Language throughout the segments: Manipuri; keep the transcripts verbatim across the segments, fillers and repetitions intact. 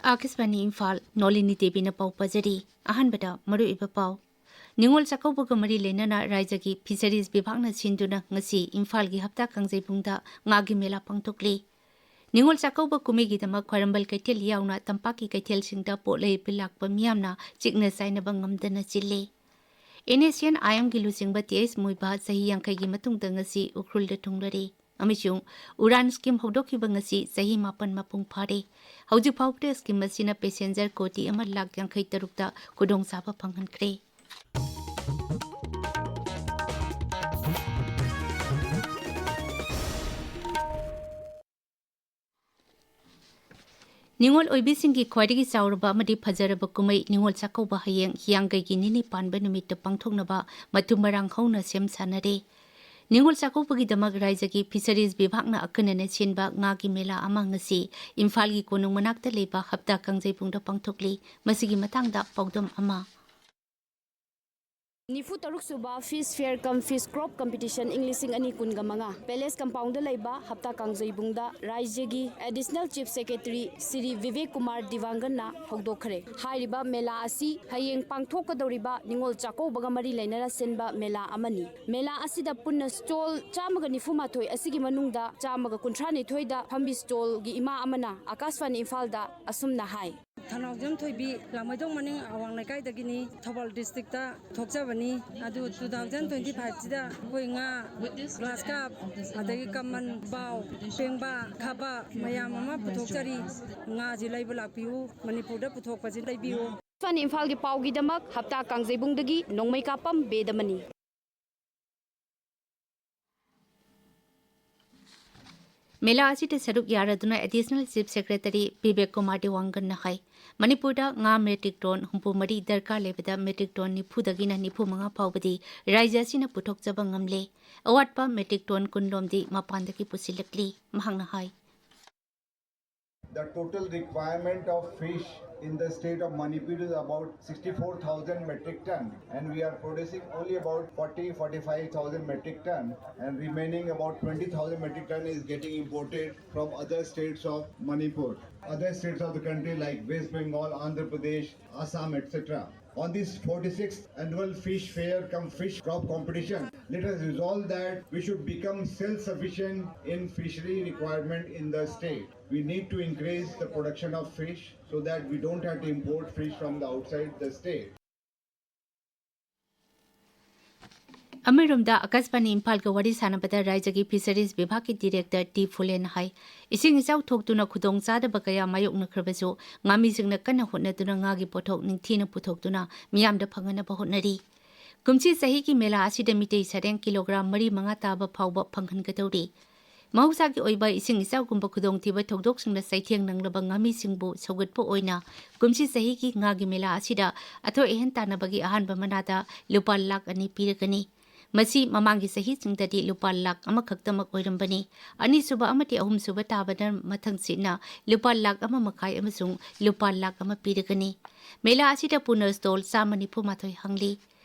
ꯑꯥꯀꯥꯁꯕꯥꯅꯤ ꯏꯝꯐꯥꯜ, ꯅꯣꯂꯤꯅꯤ ꯗꯦꯕꯤꯅ ꯄꯥꯎ ꯄꯥꯖꯔꯤ꯫ ꯑꯍꯥꯟꯕꯗ ꯃꯔꯨꯑꯣꯏꯕ ꯄꯥꯎ꯫ ꯅꯤꯉꯣꯜ ꯆꯥꯛꯀꯧꯕꯒ ꯃꯔꯤ ꯂꯩꯅꯅ ꯔꯥꯏꯖꯒꯤ ꯐꯤꯁꯔꯤꯁ ꯕꯤꯚꯥꯒꯅ ꯁꯤꯟꯗꯨꯅ ꯉꯁꯤ ꯏꯝꯐꯥꯜꯒꯤ ꯍꯞꯇꯥ ꯀꯥꯡꯖꯩꯕꯨꯡꯗ ꯉꯥꯒꯤ ꯃꯦꯂꯥ ꯄꯥꯡꯊꯣꯛꯂꯤ꯫ ꯅꯤꯉꯣꯜ ꯆꯥꯛꯀꯧꯕ ꯀꯨꯝꯍꯩꯒꯤꯗꯃꯛ ꯈ꯭ꯋꯥꯏꯔꯝꯕꯟ ꯀꯩꯊꯦꯜ ꯌꯥꯎꯅ ꯇꯝꯄꯥꯛꯀꯤ ꯀꯩꯊꯦꯜꯁꯤꯡꯗ ꯄꯣꯠ ꯂꯩꯕ ꯂꯥꯛꯄ ꯃꯤꯌꯥꯝꯅ ꯆꯤꯛꯅ ꯆꯥꯏꯅꯕ ꯉꯝꯗꯅ ꯆꯤꯜꯂꯤ꯫ NSCN-IM-ꯒꯤ ꯂꯨꯆꯤꯡꯕ ꯇꯤ ꯑꯩꯆ ꯃꯨꯏꯕꯥ ꯆꯍꯤ ꯌꯥꯡꯈꯩꯒꯤ ꯃꯇꯨꯡꯗ ꯉꯁꯤ ꯎꯈ꯭ꯔꯨꯜꯗ ꯊꯨꯡꯂꯔꯦ꯫ ꯑꯃꯁꯨꯡ ꯎꯔꯥꯟ ꯁ꯭ꯀꯤꯝ ꯍꯧꯗꯣꯛꯈꯤꯕ ꯉꯁꯤ ꯆꯍꯤ ꯃꯥꯄꯟ ꯃꯄꯨꯡ ꯐꯥꯔꯦ꯫ ꯍꯧꯖꯤꯛ ꯐꯥꯎꯕꯗ ꯁ꯭ꯀꯤꯝ ꯑꯁꯤꯅ ꯄꯦꯁꯦꯟꯖꯔ ꯀꯣꯇꯤ ꯑꯃ ꯂꯥꯈ ꯌꯥꯡꯈꯩ ꯇꯔꯨꯛꯇ ꯈꯨꯗꯣꯡꯆꯥꯕ ꯐꯪꯍꯟꯈ꯭ꯔꯦ꯫ ꯅꯤꯉꯣꯜ ꯑꯣꯏꯕꯤꯁꯤꯡꯒꯤ ꯈ꯭ꯋꯥꯏꯗꯒꯤ ꯆꯥꯎꯔꯕ ꯑꯃꯗꯤ ꯐꯖꯔꯕ ꯀꯨꯝꯍꯩ ꯅꯤꯉꯣꯜ ꯆꯥꯛꯀꯧꯕ ꯍꯌꯦꯡ ꯍꯤꯌꯥꯡꯒꯩꯒꯤ ꯅꯤꯅꯤ ꯄꯥꯟꯕ ꯅꯨꯃꯤꯠꯇ ꯄꯥꯡꯊꯣꯛꯅꯕ ꯃꯇꯨ ꯃꯔꯥꯡ ꯍꯧꯅ ꯁꯦꯝ ꯁꯥꯅꯔꯦ꯫ ꯅꯤꯉꯣꯜ ꯆꯥꯛꯀꯧꯕꯒꯤꯗꯃꯛ ꯔꯥꯏꯖꯒꯤ ꯐꯤꯁꯔꯤꯁ ꯕꯤꯚꯥꯒꯅ ꯑꯀꯟꯅꯅ ꯁꯤꯟꯕ ꯉꯥꯒꯤ ꯃꯦꯂꯥ ꯑꯃ ꯉꯁꯤ ꯏꯝꯐꯥꯜꯒꯤ ꯀꯣꯅꯨꯡ ꯃꯅꯥꯛꯇ ꯂꯩꯕ ꯍꯞꯇꯥ ꯀꯥꯡꯖꯩꯕꯨꯡꯗ ꯄꯥꯡꯊꯣꯛꯂꯤ꯫ ꯃꯁꯤꯒꯤ ꯃꯇꯥꯡꯗ ꯄꯥꯎꯗꯝ ꯑꯃ꯫ ꯅꯤꯐꯨ ꯇꯔꯨꯛ ꯁꯨꯕ Fish Fair cum Fish Crop Competition ꯏꯪ ꯂꯤꯁꯤꯡ ꯑꯅꯤ ꯀꯨꯟꯒ ꯃꯉꯥ Palace Compound ꯗ ꯂꯩꯕ ꯍꯞꯇꯥ ꯀꯥꯡꯖꯩꯕꯨꯡꯗ ꯔꯥꯏꯖ꯭ꯌꯒꯤ Additional Chief Secretary Shri Bibek Kumar ꯗꯤꯋꯥꯡꯒꯟꯅ ꯍꯧꯗꯣꯛꯈ꯭ꯔꯦ꯫ ꯍꯥꯏꯔꯤꯕ ꯃꯦꯂꯥ ꯑꯁꯤ ꯍꯌꯦꯡ ꯄꯥꯡꯊꯣꯛꯀꯗꯧꯔꯤꯕ ꯅꯤꯉꯣꯜ ꯆꯥꯛꯀꯧꯕꯒ ꯃꯔꯤ ꯂꯩꯅꯅ ꯁꯤꯟꯕ ꯃꯦꯂꯥ ꯑꯃꯅꯤ꯫ ꯃꯦꯂꯥ ꯑꯁꯤꯗ ꯄꯨꯟꯅ stall ꯆꯥꯝꯃꯒ ꯅꯤꯐꯨ ꯃꯥꯊꯣꯏ ꯑꯁꯤꯒꯤ ꯃꯅꯨꯡꯗ ꯆꯥꯝꯃꯒ ꯀꯨꯟꯊ꯭ꯔꯥ ꯅꯤꯊꯣꯏꯗ ꯐꯝꯕꯤ stall ꯒꯤ ꯏꯃꯥ ꯑꯃꯅ ꯑꯀꯥꯁꯕꯥꯅꯤ ꯏꯝꯐꯥꯜꯗ ꯑꯁꯨꯝꯅ ꯍꯥꯏ꯫ ꯊꯧꯅꯥꯎꯖꯝ ꯊꯣꯏꯕꯤ, ꯂꯥꯡꯃꯩꯗꯣꯡ ꯃꯅꯤꯡ ꯑꯋꯥꯡ ꯂꯩꯀꯥꯏꯗꯒꯤꯅꯤ, ꯊꯧꯕꯥꯜ district ꯇ ꯊꯣꯛꯆꯕꯅꯤ꯫ ꯑꯗꯨ two thousand twenty five ꯁꯤꯗ ꯑꯩꯈꯣꯏ ꯉꯥ, glass carp, ꯑꯗꯒꯤ ꯀꯃꯟ, ꯕꯥꯎ, ꯄꯦꯡꯕꯥ, ꯈꯥꯕ ꯃꯌꯥꯝ ꯑꯃ ꯄꯨꯊꯣꯛꯆꯔꯤ꯫ ꯉꯥꯁꯤ ꯂꯩꯕ ꯂꯥꯛꯄꯤꯌꯨ, ꯃꯅꯤꯄꯨꯔꯗ ꯄꯨꯊꯣꯛꯄꯁꯤ ꯂꯩꯕꯤꯌꯨ꯫ ꯑꯀꯥꯁꯕꯥꯅꯤ ꯏꯝꯐꯥꯜꯒꯤ ꯄꯥꯎꯒꯤꯗꯃꯛ ꯍꯞꯇꯥ ꯀꯥꯡꯖꯩꯕꯨꯡꯗꯒꯤ ꯅꯣꯡꯃꯩꯀꯥꯄꯝ ꯕꯦꯗꯃꯅꯤ꯫ ꯃꯦꯂꯥ ꯑꯁꯤꯗ ꯁꯔꯨꯛ ꯌꯥꯔꯗꯨꯅ Additional Chief Secretary Bibek Kumar ꯗꯤꯋꯥꯡꯒꯟꯅ ꯍꯥꯏ, ꯃꯅꯤꯄꯨꯔꯗ ꯉꯥ metric ton ꯍꯨꯝꯐꯨ ꯃꯔꯤ ꯗꯔꯀꯥꯔ ꯂꯩꯕꯗ metric ton ꯅꯤꯐꯨꯗꯒꯤꯅ ꯅꯤꯐꯨ ꯃꯉꯥ ꯐꯥꯎꯕꯗꯤ ꯔꯥꯏꯖ꯭ꯌ ꯑꯁꯤꯅ ꯄꯨꯊꯣꯛꯆꯕ ꯉꯝꯂꯦ꯫ ꯑꯋꯥꯠꯄ metric ton ꯀꯨꯟ ꯂꯣꯝꯗꯤ ꯃꯄꯥꯟꯗꯒꯤ ꯄꯨꯁꯤꯜꯂꯛꯂꯤ꯫ ꯃꯍꯥꯛꯅ ꯍꯥꯏ, The total requirement of fish in the state of Manipur is about sixty-four thousand metric ton, and we are producing only about forty, forty-five thousand metric ton, and remaining about twenty thousand metric ton is getting imported from other states of Manipur, other states of the country like West Bengal, Andhra Pradesh, Assam, et cetera. On this forty-sixth annual fish fair cum fish crop competition, let us resolve that we should become self-sufficient in fishery requirement in the state. We need to increase the production of fish so that we don't have to import fish from the outside the state. ꯑꯃꯔꯣꯝꯗ ꯑꯀꯥꯁꯕꯥꯅꯤ ꯏꯝꯐꯥꯜꯒ ꯋꯥꯔꯤ ꯁꯥꯟꯅꯕꯗ ꯔꯥꯏꯖ꯭ꯌꯒꯤ ꯐꯤꯁꯔꯤꯁ ꯕꯤꯚꯥꯒꯀꯤ ꯗꯤꯔꯦꯛꯇꯔ ꯇꯤ ꯐꯨꯂꯦꯟ ꯍꯥꯏ, ꯏꯁꯤꯡ ꯏꯆꯥꯎ ꯊꯣꯛꯇꯨꯅ ꯈꯨꯗꯣꯡꯆꯥꯗꯕ ꯀꯌꯥ ꯃꯥꯌꯣꯛꯅꯈ꯭ꯔꯕꯁꯨ ꯉꯥꯃꯤꯁꯤꯡꯅ ꯀꯟꯅ ꯍꯣꯠꯅꯗꯨꯅ ꯉꯥꯒꯤ ꯄꯣꯠꯊꯣꯛ ꯅꯤꯡꯊꯤꯅ ꯄꯨꯊꯣꯛꯇꯨꯅ ꯃꯤꯌꯥꯝꯗ ꯐꯪꯍꯟꯅꯕ ꯍꯣꯠꯅꯔꯤ꯫ ꯀꯨꯝꯁꯤ ꯆꯍꯤꯒꯤ ꯃꯦꯂꯥ ꯑꯁꯤꯗ ꯃꯤꯇꯩ ꯁꯔꯦꯡ ꯀꯤꯂꯣꯒ꯭ꯔꯥꯝ ꯃꯔꯤ ꯃꯉꯥ ꯇꯥꯕ ꯐꯥꯎꯕ ꯐꯪꯍꯟꯒꯗꯧꯔꯤ꯫ ꯃꯍꯧꯁꯥꯒꯤ ꯑꯣꯏꯕ ꯏꯁꯤꯡ ꯏꯆꯥꯎꯒꯨꯝꯕ ꯈꯨꯗꯣꯡꯊꯤꯕ ꯊꯧꯗꯣꯛꯁꯤꯡꯅ ꯆꯩꯊꯦꯡ ꯅꯪꯂꯕ ꯉꯥꯃꯤꯁꯤꯡꯕꯨ ꯁꯧꯒꯠꯄ ꯑꯣꯏꯅ ꯀꯨꯝꯁꯤ ꯆꯍꯤꯒꯤ ꯉꯥꯒꯤ ꯃꯦꯂꯥ ꯑꯁꯤꯗ ꯑꯊꯣꯏ ꯑꯍꯦꯟ ꯇꯥꯟꯅꯕꯒꯤ ꯑꯍꯥꯟꯕ ꯃꯅꯥꯗ ꯂꯨꯄꯥ ꯂꯥꯈ ꯑꯅꯤ ꯄꯤꯔꯒꯅꯤ꯫ ꯃꯁꯤ ꯃꯃꯥꯡꯒꯤ ꯆꯍꯤꯁꯤꯡꯗꯗꯤ ꯂꯨꯄꯥ ꯂꯥꯈ ꯑꯃꯈꯛꯇꯃꯛ ꯑꯣꯏꯔꯝꯕꯅꯤ꯫ ꯑꯅꯤꯁꯨꯕ ꯑꯃꯗꯤ ꯑꯍꯨꯝꯁꯨꯕ ꯇꯥꯕꯗ ꯃꯊꯪꯁꯤꯠꯅ ꯂꯨꯄꯥ ꯂꯥꯈ ꯑꯃ ꯃꯈꯥꯏ ꯑꯃꯁꯨꯡ ꯂꯨꯄꯥ ꯂꯥꯈ ꯑꯃ ꯄꯤꯔꯒꯅꯤ꯫ ꯃꯦꯂꯥ ꯑꯁꯤꯗ ꯄꯨꯟꯅ ꯁ꯭ꯇꯣꯜ ꯆꯥꯝꯃ ꯅꯤꯐꯨ ꯃꯥꯊꯣꯏ ꯍꯥꯡꯂꯤ꯫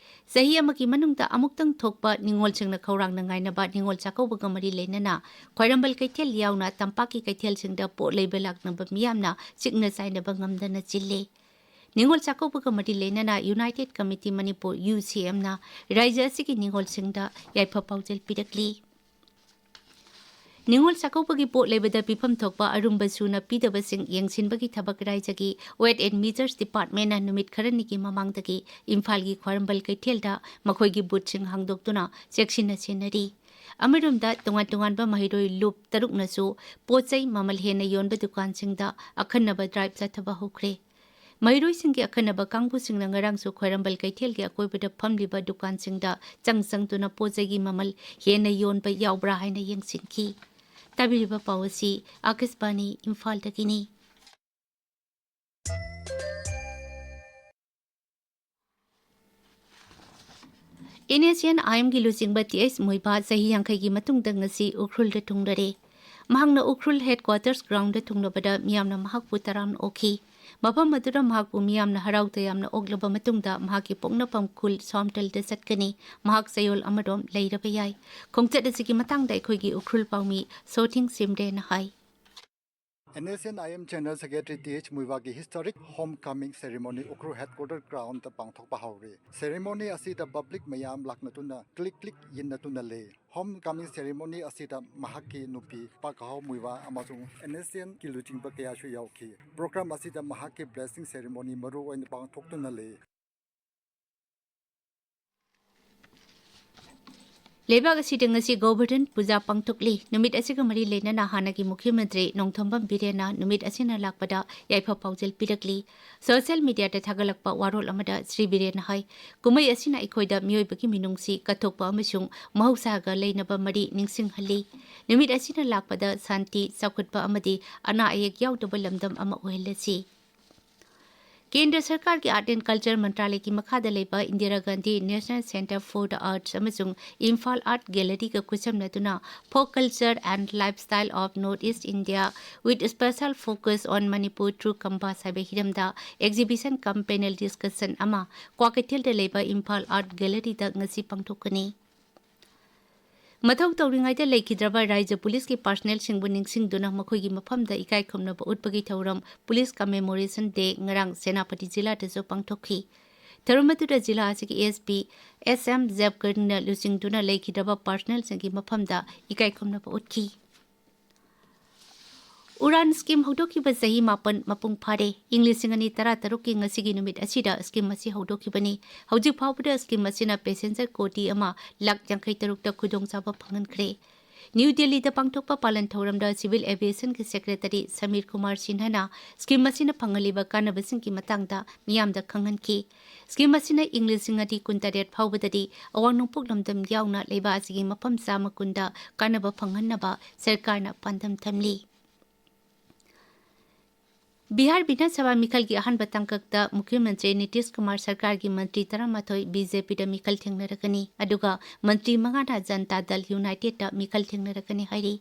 ꯆꯍꯤ ꯑꯃꯒꯤ ꯃꯅꯨꯡꯗ ꯑꯃꯨꯛꯇꯪ ꯊꯣꯛꯄ ꯅꯤꯉꯣꯜꯁꯤꯡꯅ ꯈꯧꯔꯥꯡꯅ ꯉꯥꯏꯅꯕ ꯅꯤꯉꯣꯜ ꯆꯥꯛꯀꯧꯕꯒ ꯃꯔꯤ ꯂꯩꯅꯅ ꯈ꯭ꯋꯥꯏꯔꯝꯕꯟ ꯀꯩꯊꯦꯜ ꯌꯥꯎꯅ ꯇꯝꯄꯥꯛꯀꯤ ꯀꯩꯊꯦꯜꯁꯤꯡꯗ ꯄꯣꯠ ꯂꯩꯕ ꯂꯥꯛꯅꯕ ꯃꯤꯌꯥꯝꯅ ꯆꯤꯛꯅ ꯆꯥꯏꯅꯕ ꯉꯝꯗꯅ ꯆꯤꯜꯂꯤ꯫ ꯅꯤꯉꯣꯜ ꯆꯥꯛꯀꯧꯕꯒ ꯃꯔꯤ ꯂꯩꯅꯅ ꯌꯨꯅꯥꯏꯇꯦꯗ ꯀꯃꯤꯇꯤ ꯃꯅꯤꯄꯨꯔ, ꯌꯨ ꯁꯤ ꯑꯦꯝꯅ ꯔꯥꯏꯖ꯭ꯌ ꯑꯁꯤꯒꯤ ꯅꯤꯉꯣꯜꯁꯤꯡꯗ ꯌꯥꯏꯐ ꯄꯥꯎꯖꯦꯜ ꯄꯤꯔꯛꯂꯤ꯫ ꯅꯤꯉꯣꯜ ꯆꯥꯛꯀꯧꯕꯒꯤ ꯄꯣꯠ ꯂꯩꯕꯗ ꯄꯤꯐꯝ ꯊꯣꯛꯄ ꯑꯔꯨꯝꯕ ꯁꯨꯅ ꯄꯤꯗꯕꯁꯤꯡ ꯌꯦꯡꯁꯤꯟꯕꯒꯤ ꯊꯕꯛ ꯔꯥꯏꯖ꯭ꯌꯒꯤ Weights and Measures Departmentꯅ ꯅꯨꯃꯤꯠ ꯈꯔꯅꯤꯒꯤ ꯃꯃꯥꯡꯗꯒꯤ ꯏꯝꯐꯥꯜꯒꯤ ꯈ꯭ꯋꯥꯏꯔꯝꯕꯟ ꯀꯩꯊꯦꯜꯗ ꯃꯈꯣꯏꯒꯤ ꯕꯨꯠꯁꯤꯡ ꯍꯥꯡꯗꯣꯛꯇꯨꯅ ꯆꯦꯛꯁꯤꯟꯅ ꯁꯦꯟꯅꯔꯤ꯫ ꯑꯃꯔꯣꯝꯗ ꯇꯣꯉꯥꯟ ꯇꯣꯉꯥꯟꯕ ꯃꯍꯩꯔꯣꯏ ꯂꯨꯞ ꯇꯔꯨꯛꯅꯁꯨ ꯄꯣꯠ ꯆꯩ ꯃꯃꯜ ꯍꯦꯟꯅ ꯌꯣꯟꯕ ꯗꯨꯀꯥꯟꯁꯤꯡꯗ ꯑꯈꯟꯅꯕ ꯗ꯭ꯔꯥꯏꯚ ꯆꯠꯊꯕ ꯍꯧꯈ꯭ꯔꯦ꯫ ꯃꯍꯩꯔꯣꯏꯁꯤꯡꯒꯤ ꯑꯈꯟꯅꯕ ꯀꯥꯡꯕꯨꯁꯤꯡꯅ ꯉꯔꯥꯡꯁꯨ ꯈ꯭ꯋꯥꯏꯔꯝꯕꯟ ꯀꯩꯊꯦꯜꯒꯤ ꯑꯀꯣꯏꯕꯗ ꯐꯝꯂꯤꯕ ꯗꯨꯀꯥꯟꯁꯤꯡꯗ ꯆꯪ ꯆꯪꯗꯨꯅ ꯄꯣꯠ ꯆꯩꯒꯤ ꯃꯃꯜ ꯍꯦꯟꯅ ꯌꯣꯟꯕ ꯌꯥꯎꯕ꯭ꯔꯥ ꯍꯥꯏꯅ ꯌꯦꯡꯁꯤꯟꯈꯤ꯫ ꯇꯥꯕꯤꯔꯤꯕ ꯄꯥꯎ ꯑꯁꯤ ꯑꯥꯀꯥꯁꯕꯥꯅꯤ ꯏꯝꯐꯥꯜꯗꯒꯤꯅꯤ꯫ ꯑꯦꯟ ꯑꯦꯁ ꯑꯦꯟ ꯑꯥꯏ ꯑꯦꯝꯒꯤ ꯂꯨꯆꯤꯡꯕ ꯇꯤ ꯑꯩꯆ ꯃꯨꯏꯕꯥ ꯆꯍꯤ ꯌꯥꯡꯈꯩꯒꯤ ꯃꯇꯨꯡꯗ ꯉꯁꯤ ꯎꯈ꯭ꯔꯨꯜꯗ ꯊꯨꯡꯂꯔꯦ꯫ ꯃꯍꯥꯛꯅ ꯎꯈ꯭ꯔꯨꯜ headquarters ground ꯊꯨꯡꯂꯕꯗ ꯃꯤꯌꯥꯝꯅ ꯃꯍꯥꯛꯄꯨ ꯇꯔꯥꯝꯅ ꯑꯣꯛꯈꯤ꯫ ꯃꯐꯝ ꯑꯗꯨꯗ ꯃꯍꯥꯛꯄꯨ ꯃꯤꯌꯥꯝꯅ ꯍꯔꯥꯎ ꯇꯌꯥꯝꯅ ꯑꯣꯛꯂꯕ ꯃꯇꯨꯡꯗ ꯃꯍꯥꯛꯀꯤ ꯄꯣꯛꯅꯐꯝ ꯈꯨꯜ ꯁꯣꯝꯇꯜꯗ ꯆꯠꯀꯅꯤ꯫ ꯃꯍꯥꯛ ꯆꯌꯣꯜ ꯑꯃꯔꯣꯝ ꯂꯩꯔꯕ ꯌꯥꯏ꯫ ꯈꯣꯡꯆꯠ ꯑꯁꯤꯒꯤ ꯃꯇꯥꯡꯗ ꯑꯩꯈꯣꯏꯒꯤ ꯎꯈ꯭ꯔꯨꯜ ꯄꯥꯎꯃꯤ ꯁꯣꯊꯤꯡ ꯁꯤꯝꯔꯦꯅ ꯍꯥꯏ꯫ NSCN IM channel secretary T H ꯃꯨꯏꯋꯥꯒꯤ historic homecoming ceremony Ukhrul headquarter ground ꯄꯥꯡꯊꯣꯛꯄ ꯍꯧꯔꯦ꯫ Ceremony ꯑꯁꯤꯗ public ꯃꯌꯥꯝ ꯂꯥꯛꯅꯗꯨꯅ ꯀ꯭ꯂꯤꯛ ꯀ꯭ꯂꯤꯛ ꯌꯦꯡꯅꯗꯨꯅ ꯂꯩ꯫ Homecoming ceremony ꯑꯁꯤꯗ ꯃꯍꯥꯛꯀꯤ ꯅꯨꯄꯤ ꯄꯥꯀꯍꯥꯎ ꯃꯨꯏꯋꯥ ꯑꯃꯁꯨꯡ NSCNꯒꯤ ꯂꯨꯆꯤꯡꯕ ꯀꯌꯥꯁꯨ ꯌꯥꯎꯈꯤ꯫ Program ꯑꯁꯤꯗ ꯃꯍꯥꯛꯀꯤ blessing ceremony ꯃꯔꯨ ꯑꯣꯏꯅ ꯄꯥꯡꯊꯣꯛꯇꯨꯅ ꯂꯩ꯫ ꯂꯩꯕꯥꯛ ꯑꯁꯤꯗ ꯉꯁꯤ ꯒꯣꯕꯔꯙꯟ ꯄꯨꯖꯥ ꯄꯥꯡꯊꯣꯛꯂꯤ꯫ ꯅꯨꯃꯤꯠ ꯑꯁꯤꯒ ꯃꯔꯤ ꯂꯩꯅꯅ ꯍꯥꯟꯅꯒꯤ ꯃꯨꯈ꯭ꯌ ꯃꯟꯇ꯭ꯔꯤ ꯅꯣꯡꯊꯣꯝꯕꯝ ꯕꯤꯔꯦꯟꯅ ꯅꯨꯃꯤꯠ ꯑꯁꯤꯅ ꯂꯥꯛꯄꯗ ꯌꯥꯏꯐ ꯄꯥꯎꯖꯦꯜ ꯄꯤꯔꯛꯂꯤ꯫ Social mediaꯗ ꯊꯥꯒꯠꯂꯛꯄ ꯋꯥꯔꯣꯜ ꯑꯃꯗ ꯁ꯭ꯔꯤ ꯕꯤꯔꯦꯟꯅ ꯍꯥꯏ, ꯀꯨꯝꯍꯩ ꯑꯁꯤꯅ ꯑꯩꯈꯣꯏꯗ ꯃꯤꯑꯣꯏꯕꯒꯤ ꯃꯤꯅꯨꯡꯁꯤ, ꯀꯠꯊꯣꯛꯄ ꯑꯃꯁꯨꯡ ꯃꯍꯧꯁꯥꯒ ꯂꯩꯅꯕ ꯃꯔꯤ ꯅꯤꯡꯁꯤꯡꯍꯜꯂꯤ꯫ ꯅꯨꯃꯤꯠ ꯑꯁꯤꯅ ꯂꯥꯛꯄꯗ ꯁꯥꯟꯇꯤ, ꯆꯥꯎꯈꯠꯄ ꯑꯃꯗꯤ ꯑꯅꯥ ꯑꯌꯦꯛ ꯌꯥꯎꯗꯕ ꯂꯝꯗꯝ ꯑꯃ ꯑꯣꯏꯍꯜꯂꯁꯤ꯫ ꯀꯦꯟꯗ꯭ꯔ ꯁꯔꯀꯥꯔꯒꯤ Art and Culture ꯃꯟꯇ꯭ꯔꯥꯂꯌꯒꯤ ꯃꯈꯥꯗ ꯂꯩꯕ Indira Gandhi National Centre for the Arts ꯑꯃꯁꯨꯡ Imphal Art Galleryꯒ ꯈꯨꯠꯁꯝꯅꯗꯨꯅ Folk Culture and Lifestyle of North East India with Special Focus on Manipur through Canvas ꯍꯥꯏꯕ ꯍꯤꯔꯝꯗ exhibition cum panel discussion ꯑꯃ ꯀ꯭ꯋꯥꯀꯩꯊꯦꯜꯗ ꯂꯩꯕ ꯏꯝꯐꯥꯜ Art Galleryꯗ ꯉꯁꯤ ꯄꯥꯡꯊꯣꯛꯀꯅꯤ꯫ ꯃꯊꯧ ꯇꯧꯔꯤꯉꯩꯗ ꯂꯩꯈꯤꯗ꯭ꯔꯕ ꯔꯥꯏꯖ꯭ꯌ ꯄꯨꯂꯤꯁꯀꯤ personnelꯁꯤꯡꯕꯨ ꯅꯤꯡꯁꯤꯡꯗꯨꯅ ꯃꯈꯣꯏꯒꯤ ꯃꯐꯝꯗ ꯏꯀꯥꯏ ꯈꯨꯝꯅꯕ ꯎꯠꯄꯒꯤ ꯊꯧꯔꯝ Police Commemoration Day ꯉꯔꯥꯡ ꯁꯦꯅꯥꯄꯇꯤ ꯖꯤꯂꯥꯗꯁꯨ ꯄꯥꯡꯊꯣꯛꯈꯤ꯫ ꯊꯧꯔꯝ ꯑꯗꯨꯗ ꯖꯤꯂꯥ ꯑꯁꯤꯒꯤ SP S M ꯖꯦꯕꯒꯔꯅ ꯂꯨꯆꯤꯡꯗꯨꯅ ꯂꯩꯈꯤꯗ꯭ꯔꯕ personnelꯁꯤꯡꯒꯤ ꯃꯐꯝꯗ ꯏꯀꯥꯏ ꯈꯨꯝꯅꯕ ꯎꯠꯈꯤ꯫ ꯎꯔꯥꯟ scheme ꯍꯧꯗꯣꯛꯈꯤꯕ ꯆꯍꯤ ꯃꯥꯄꯟ ꯃꯄꯨꯡ ꯐꯥꯔꯦ꯫ ꯏꯪ ꯂꯤꯁꯤꯡ ꯑꯅꯤ ꯇꯔꯥꯇꯔꯨꯛꯀꯤ ꯉꯁꯤꯒꯤ ꯅꯨꯃꯤꯠ ꯑꯁꯤꯗ scheme ꯑꯁꯤ ꯍꯧꯗꯣꯛꯈꯤꯕꯅꯤ꯫ ꯍꯧꯖꯤꯛ ꯐꯥꯎꯕꯗ scheme ꯑꯁꯤꯅ passenger ꯀꯣꯇꯤ ꯑꯃ ꯂꯥꯈ ꯌꯥꯡꯈꯩ ꯇꯔꯨꯛꯇ ꯈꯨꯗꯣꯡꯆꯥꯕ ꯐꯪꯍꯟꯈ꯭ꯔꯦ꯫ ꯅ꯭ꯌꯨ ꯗꯦꯜꯂꯤꯗ ꯄꯥꯡꯊꯣꯛꯄ ꯄꯥꯂꯟ ꯊꯧꯔꯝꯗ Civil Aviationꯒꯤ Secretary Samir Kumar ꯁꯤꯟꯍꯅ scheme ꯑꯁꯤꯅ ꯐꯪꯍꯜꯂꯤꯕ ꯀꯥꯟꯅꯕꯁꯤꯡꯒꯤ ꯃꯇꯥꯡꯗ ꯃꯤꯌꯥꯝꯗ ꯈꯪꯍꯟꯈꯤ꯫ Scheme ꯑꯁꯤꯅ ꯏꯪ ꯂꯤꯁꯤꯡ ꯑꯅꯤ ꯀꯨꯟꯇꯔꯦꯠ ꯐꯥꯎꯕꯗꯗꯤ ꯑꯋꯥꯡ ꯅꯣꯡꯄꯣꯛ ꯂꯝꯗꯝ ꯌꯥꯎꯅ ꯂꯩꯕꯥꯛ ꯑꯁꯤꯒꯤ ꯃꯐꯝ ꯆꯥꯝꯃ ꯀꯨꯟꯗ ꯀꯥꯟꯅꯕ ꯐꯪꯍꯟꯅꯕ ꯁꯔꯀꯥꯔꯅ ꯄꯥꯟꯗꯝ ꯊꯝꯂꯤ꯫ ꯕꯤꯍꯥꯔ ꯕꯤꯙꯥꯟ ꯁꯚꯥ ꯃꯤꯈꯜꯒꯤ ꯑꯍꯥꯟꯕ ꯇꯥꯡꯀꯛꯇ ꯃꯨꯈ꯭ꯌ ꯃꯟꯇ꯭ꯔꯤ ꯅꯤꯇꯤꯁ ꯀꯨꯃꯥꯔ ꯁꯔꯀꯥꯔꯒꯤ ꯃꯟꯇ꯭ꯔꯤ ꯇꯔꯥꯃꯥꯊꯣꯏ BJPꯗ ꯃꯤꯈꯜ ꯊꯦꯡꯅꯔꯛꯀꯅꯤ, ꯑꯗꯨꯒ ꯃꯟꯇ꯭ꯔꯤ ꯃꯉꯥꯅ ꯖꯟꯇꯥ ꯗꯜ Unitedꯇ ꯃꯤꯈꯜ ꯊꯦꯡꯅꯔꯛꯀꯅꯤ ꯍꯥꯏꯔꯤ꯫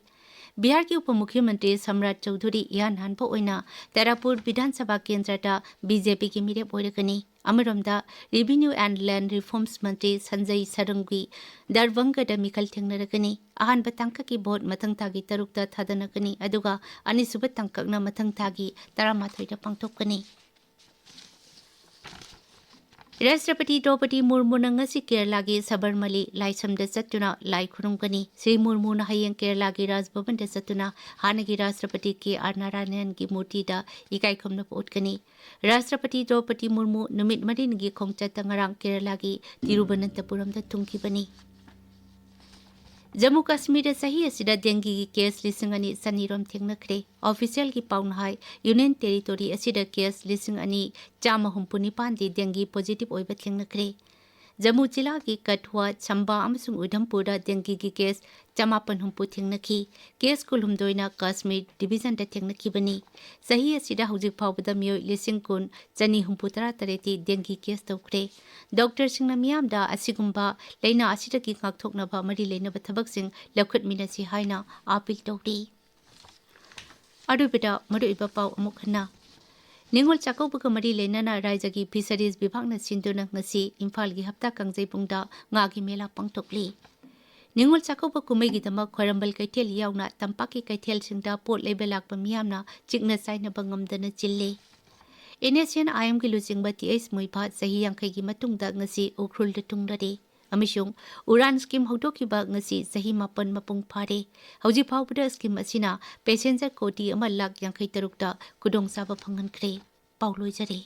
ꯕꯤꯍꯥꯔꯒꯤ ꯎꯄ ꯃꯨꯈ꯭ꯌꯃꯟꯇ꯭ꯔꯤ ꯁꯝꯔꯥꯠ ꯆꯧꯙꯨꯔꯤ ꯏꯍꯥꯟ ꯍꯥꯟꯕ ꯑꯣꯏꯅ ꯇꯥꯔꯥꯄꯨꯔ ꯕꯤꯙꯥꯟ ꯁꯚꯥ ꯀꯦꯟꯗ꯭ꯔꯗ ꯕꯤ ꯖꯦ ꯄꯤꯒꯤ ꯃꯤꯔꯦꯞ ꯑꯣꯏꯔꯒꯅꯤ꯫ ꯑꯃꯔꯣꯝꯗ, ꯔꯦꯚꯤꯅ꯭ꯌꯨ ꯑꯦꯟ ꯂꯦꯟ ꯔꯤꯐꯣꯔꯝꯁ ꯃꯟꯇ꯭ꯔꯤ ꯁꯟꯖꯌ ꯁꯔꯪꯒꯤ ꯗꯔꯕꯪꯒꯗ ꯃꯤꯈꯜ ꯊꯦꯡꯅꯔꯒꯅꯤ꯫ ꯑꯍꯥꯟꯕ ꯇꯥꯡꯀꯛꯀꯤ ꯚꯣꯠ ꯃꯊꯪ ꯊꯥꯒꯤ ꯇꯔꯨꯛꯇ ꯊꯥꯗꯅꯒꯅꯤ, ꯑꯗꯨꯒ ꯑꯅꯤꯁꯨꯕ ꯇꯥꯡꯀꯛꯅ ꯃꯊꯪ ꯊꯥꯒꯤ ꯇꯔꯥꯃꯥꯊꯣꯏꯗ ꯄꯥꯡꯊꯣꯛꯀꯅꯤ꯫ ꯔꯥꯁꯇ꯭ꯔꯄꯇꯤ ꯗ꯭ꯔꯧꯄꯗꯤ ꯃꯨꯔꯃꯨꯅ ꯉꯁꯤ ꯀꯦꯔꯂꯥꯒꯤ ꯁꯕꯔꯃꯂꯤ ꯂꯥꯏꯁ꯭ꯔꯝꯗ ꯆꯠꯇꯨꯅ ꯂꯥꯏ ꯈꯨꯔꯨꯝꯒꯅꯤ꯫ ꯁ꯭ꯔꯤ ꯃꯨꯔꯃꯨꯅ ꯍꯌꯦꯡ ꯀꯦꯔꯂꯥꯒꯤ ꯔꯥꯖ ꯚꯕꯟꯗ ꯆꯠꯇꯨꯅ ꯍꯥꯟꯅꯒꯤ ꯔꯥꯁꯇ꯭ꯔꯄꯇꯤ ꯀꯦ ꯑꯥꯔ ꯅꯥꯔꯥꯌꯅꯟꯒꯤ ꯃꯨꯔꯇꯤꯗ ꯏꯀꯥꯏ ꯈꯨꯝꯅꯕ ꯎꯠꯀꯅꯤ꯫ ꯔꯥꯁꯇ꯭ꯔꯄꯇꯤ ꯗ꯭ꯔꯧꯄꯗꯤ ꯃꯨꯔꯃꯨ ꯅꯨꯃꯤꯠ ꯃꯔꯤꯅꯤꯒꯤ ꯈꯣꯡꯆꯠꯇ ꯉꯔꯥꯡ ꯀꯦꯔꯂꯥꯒꯤ ꯇꯤꯔꯨꯕꯅꯟꯇꯄꯨꯔꯝꯗ ꯊꯨꯡꯈꯤꯕꯅꯤ꯫ ꯖꯝꯃꯨ ꯀꯥꯁꯃꯤꯔꯗ ꯆꯍꯤ ꯑꯁꯤꯗ ꯗꯦꯡꯒꯤꯒꯤ ꯀꯦꯁ ꯂꯤꯁꯤꯡ ꯑꯅꯤ ꯆꯅꯤꯔꯣꯝ ꯊꯦꯡꯅꯈ꯭ꯔꯦ꯫ ꯑꯣꯐꯤꯁꯤꯌꯦꯜꯒꯤ ꯄꯥꯎꯅ ꯍꯥꯏ, ꯌꯨꯅꯤꯌꯟ ꯇꯦꯔꯤꯇꯣꯔꯤ ꯑꯁꯤꯗ ꯀꯦꯁ ꯂꯤꯁꯤꯡ ꯑꯅꯤ ꯆꯥꯝꯃ ꯍꯨꯝꯐꯨ ꯅꯤꯄꯥꯟꯗꯤ ꯗꯦꯡꯒꯤ ꯄꯣꯖꯤꯇꯤꯚ ꯑꯣꯏꯕ ꯊꯦꯡꯅꯈ꯭ꯔꯦ꯫ ꯖꯝꯃꯨ ꯖꯤꯂꯥꯒꯤ ꯀꯊꯨꯋꯥ, ꯆꯝꯕꯥ ꯑꯃꯁꯨꯡ ꯎꯙꯝꯄꯨꯔꯗ ꯗꯦꯡꯒꯤꯒꯤ ꯀꯦꯁ ꯆꯃꯥꯄꯟ ꯍꯨꯝꯐꯨ ꯊꯦꯡꯅꯈꯤ꯫ ꯀꯦꯁ ꯀꯨꯟꯍꯨꯝꯗꯣꯏꯅ ꯀꯥꯁꯃꯤꯔ ꯗꯤꯚꯤꯖꯟꯗ ꯊꯦꯡꯅꯈꯤꯕꯅꯤ꯫ ꯆꯍꯤ ꯑꯁꯤꯗ ꯍꯧꯖꯤꯛ ꯐꯥꯎꯕꯗ ꯃꯤꯑꯣꯏ ꯂꯤꯁꯤꯡ ꯀꯨꯟ ꯆꯅꯤ ꯍꯨꯝꯐꯨ ꯇꯔꯥ ꯇꯔꯦꯠꯇꯤ ꯗꯦꯡꯒꯤ ꯀꯦꯁ ꯇꯧꯈ꯭ꯔꯦ꯫ ꯗꯣꯛꯇꯔꯁꯤꯡꯅ ꯃꯤꯌꯥꯝꯗ ꯑꯁꯤꯒꯨꯝꯕ ꯂꯥꯏꯅꯥ ꯑꯁꯤꯗꯒꯤ ꯉꯥꯛꯊꯣꯛꯅꯕ ꯃꯔꯤ ꯂꯩꯅꯕ ꯊꯕꯛꯁꯤꯡ ꯂꯧꯈꯠꯃꯤꯟꯅꯁꯤ ꯍꯥꯏꯅ ꯑꯥꯄꯤꯜ ꯇꯧꯔꯤ꯫ ꯑꯔꯣꯏꯕꯗ ꯃꯔꯨꯑꯣꯏꯕ ꯄꯥꯎ ꯑꯃꯨꯛ ꯍꯟꯅ꯫ ꯅꯤꯉꯣꯜ ꯆꯥꯛꯀꯧꯕꯒ ꯃꯔꯤ ꯂꯩꯅꯅ ꯔꯥꯏꯖꯒꯤ ꯐꯤꯁꯔꯤꯁ ꯕꯤꯚꯥꯒꯅ ꯁꯤꯟꯗꯨꯅ ꯉꯁꯤ ꯏꯝꯐꯥꯜꯒꯤ ꯍꯞꯇꯥ ꯀꯥꯡꯖꯩꯕꯨꯡꯗ ꯉꯥꯒꯤ ꯃꯦꯂꯥ ꯄꯥꯡꯊꯣꯛꯂꯤ꯫ ꯅꯤꯉꯣꯜ ꯆꯥꯛꯀꯧꯕ ꯀꯨꯝꯍꯩꯒꯤꯗꯃꯛ ꯈ꯭ꯋꯥꯏꯔꯝꯕꯟ ꯀꯩꯊꯦꯜ ꯌꯥꯎꯅ ꯇꯝꯄꯥꯛꯀꯤ ꯀꯩꯊꯦꯜꯁꯤꯡꯗ ꯄꯣꯠ ꯂꯩꯕ ꯂꯥꯛꯄ ꯃꯤꯌꯥꯝꯅ ꯆꯤꯛꯅ ꯆꯥꯏꯅꯕ ꯉꯝꯗꯅ ꯆꯤꯜꯂꯤ꯫ ꯑꯦꯟ ꯑꯦꯁ ꯑꯦꯟ ꯑꯥꯏ ꯑꯦꯝꯒꯤ ꯂꯨꯆꯤꯡꯕ ꯇꯤ ꯑꯩꯆ ꯃꯨꯏꯐꯥ ꯆꯍꯤ ꯌꯥꯡꯈꯩꯒꯤ ꯃꯇꯨꯡꯗ ꯉꯁꯤ ꯎꯈ꯭ꯔꯨꯜꯗ ꯊꯨꯡꯂꯔꯦ꯫ ꯑꯃꯁꯨꯡ ꯎꯔꯥꯟ ꯁ꯭ꯀꯤꯝ ꯍꯧꯗꯣꯛꯈꯤꯕ ꯉꯁꯤ ꯆꯍꯤ ꯃꯥꯄꯟ ꯃꯄꯨꯡ ꯐꯥꯔꯦ꯫ ꯍꯧꯖꯤꯛ ꯐꯥꯎꯕꯗ ꯁ꯭ꯀꯤꯝ ꯑꯁꯤꯅ ꯄꯦꯁꯦꯟꯖꯔ ꯀꯣꯇꯤ ꯑꯃ ꯂꯥꯈ ꯌꯥꯡꯈꯩ ꯇꯔꯨꯛꯇ ꯈꯨꯗꯣꯡꯆꯥꯕ ꯐꯪꯍꯟꯈ꯭ꯔꯦ꯫ ꯄꯥꯎ ꯂꯣꯏꯖꯔꯦ꯫